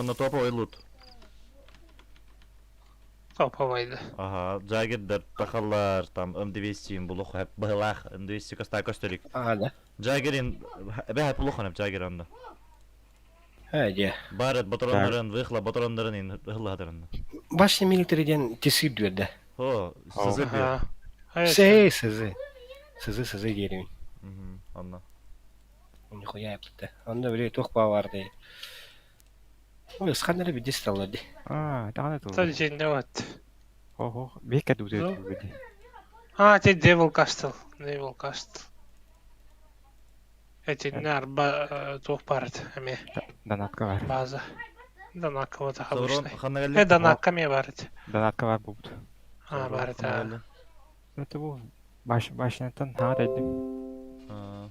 Онно топовый лут. Топовый да. Ага, Джаггердар, тахаллар, там М200 булух хэп быһылаах М200 костаа көстөрүк. Аа да. Джаггерин эбэ плохо нэп Джаггер онно. Ээ дьэ. Барет ботороннарын, выхла ботороннарын ин ыһыллаһатарын. Башня милитари диэн тесир дүөрдэ. О, СЗ биэр. Сэ СЗ. СЗ СЗ диэрин. Онно. Нихуя эппитэ. Онно били туох баавардай. Ой, ысханнары бидис таллар ди. Аа, даҕаны тыл. Тон дьиҥнэ вот. Хо-хо, биэккэ дуутуй ди. Аа, ти Devil Castle. Devil Castle. Этиннэ арба туох баарыт эмиэ. Донатка бар. База. Донатка вот Саврон обычный. ханна Э, кэлли? донатка эмиэ баар ити. Донатка бар буолбут. Аа, баар ити. Ханна кэлли? Это бу баш башняттан хаҥа тайдым. Аа,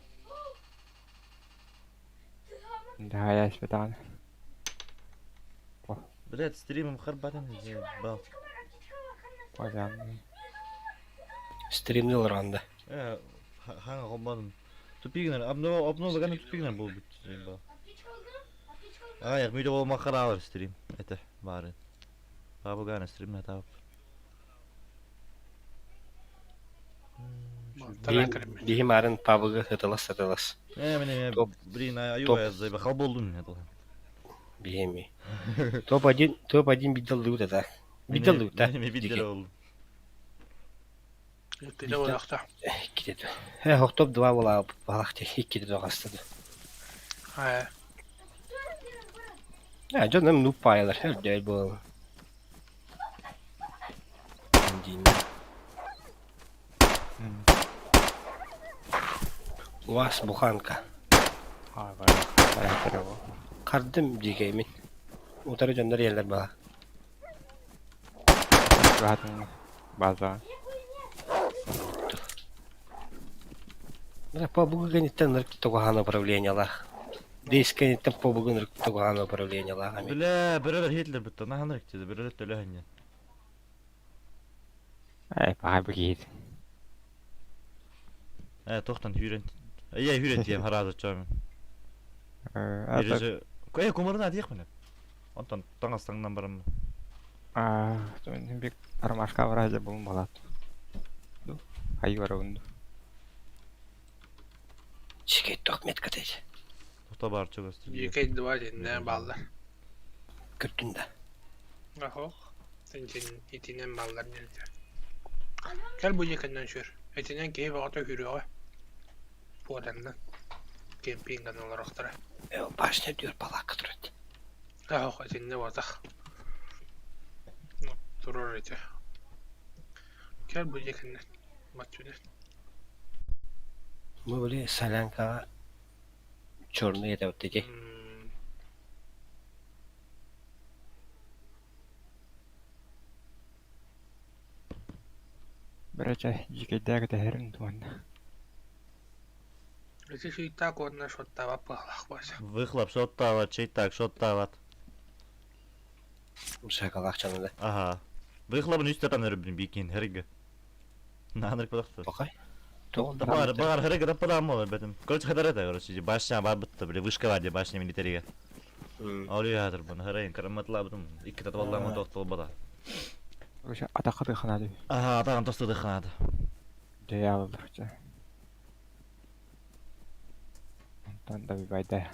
Да, я испытан. Блядь, стримом харбатын заебал. Пожалуйста. Стримнил ранда. Э, хаҥа холбодум. Тупигнер, обнова, обнова гана тупигнер буолбут заебал. Аяқ видео болмаққа алар стрим. Это бары. Бабы гана стрим на Биһи маарын пабыгы ытылас ытылас. Э, мене Топ. блин, аю Топ. я заебал болдум не должен. Биһими. Топ-1, топ-1 биддаллыбыт это. Биддаллыбыт да. Мен биддер болдум. Иккитэ буолуохта. Иккитэ. Э, топ 2 була балахти иккитэ тоҕастады. Аа, Э, дьон нуп паайлар, өрдөй буол. Дин. УАЗ буханка. Аа, бар. Бар. Хардым дикеймин. Утары дьоннор иэллэр бала. Баатын база. Бара побугу кэнниттэн ынырык тоҕоһаан управлениелаах. Дис кэнниттэн побугу ынырык тоҕоһаан управлениелаах эми. Бля, бөрөлөр Хитлер бутта, наханырык деді, бөрөлөр төлөһөннен. Эй, паай бу киһит. Э, тохтан хүрен. Э, хүрен тием харазы чамын. Э, Ережі... Э, кумарын адиях мене. Онтон таңастаңнан барам. Аа, бик ромашка баража булун балат. Ду. Хай барабынду. Чикей тох метка дейdi. Тоқта бар чыгы стрим. Дикэй два диннэ бааллар. Көрдүн да. Ахох. Итин итинэн бааллар диэтэ. Кэл бу дьиэкэннэн сүр. Итинэн киһи бөҕөтө күрүөҕэ. Пуоданнан. Кемпинган олорохторо. Э, башня дүр палака турат. Ахох итиннэ буотах. Турар ити. Кэл бу дьиэкэннэн. Матчунан. Мы были солянкаҕа черный это вот эти. Бөрөчө жикейдээги тэһэрин туонна. Ити сыйтаак уонна шоттаабат быһалаах бааса. Выхлоп, шоттават, чейтак, шоттават. Шакалаах чанада. Ага. Выхлобын үс татан өрбүн бикин херге. Нанырк балакты. Бакай. Да бар, бар херге да падам болар бетим. Короче, хатар это, короче, башня бар битти, бile вышка бар де башня милитариге. Алıyor хатыр bunu, херейин караматлабдым. Икки татып алламы тоқтол бада. Ошо атакы ханады. Ага, атаган тостуды ханады. Дьяволларча. Онтон да бибайда.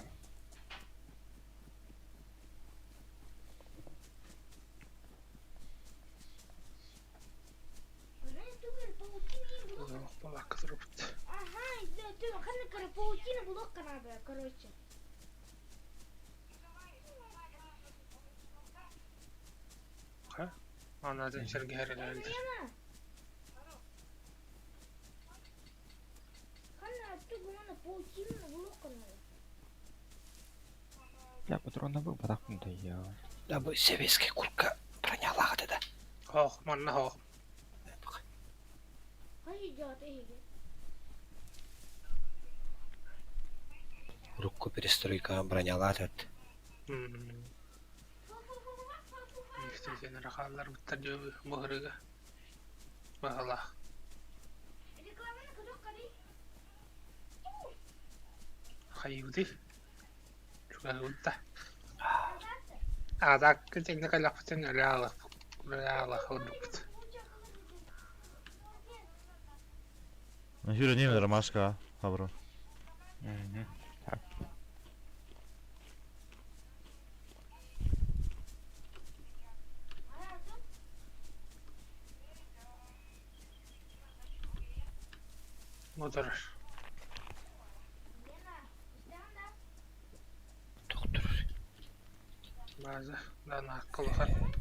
Балаакка турбут. Ага, ханна паутина блокка надо, короче. Анатын сэргэһэр Ханна тугуна паутина блокка надо. Я патрона был батакпын да я. Да бу советский куртка бронялаах этэ да. Хоох, манна хоох. Хай идет, эй. Урукку перестройка бронялаах этэ. Иститин рахаллар буттар дьэ быһырыга. Баһалаах. Рекламаны көрөх карай. Хайыбытый. Чугаһыбытта. А так итиннэ кэллэхпитин өлө аалыахпыт, өлө аалыах курдукпут. Хүрэ неме ромашка, хабро. Так. Мотор. Доктор. База. Да, на колохан.